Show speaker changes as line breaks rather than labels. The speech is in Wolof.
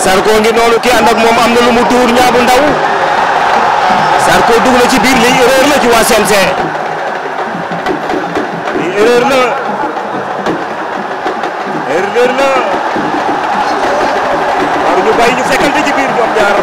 Zarco ngi noonu ki ànd ak moom am na lu mu tuur ñaabu ndaw Zarco dugg na ci biir lii erreur la ci waa CNG lii erreur la war ñu bàyyi ñu fekkante ci biir ñoom ñaar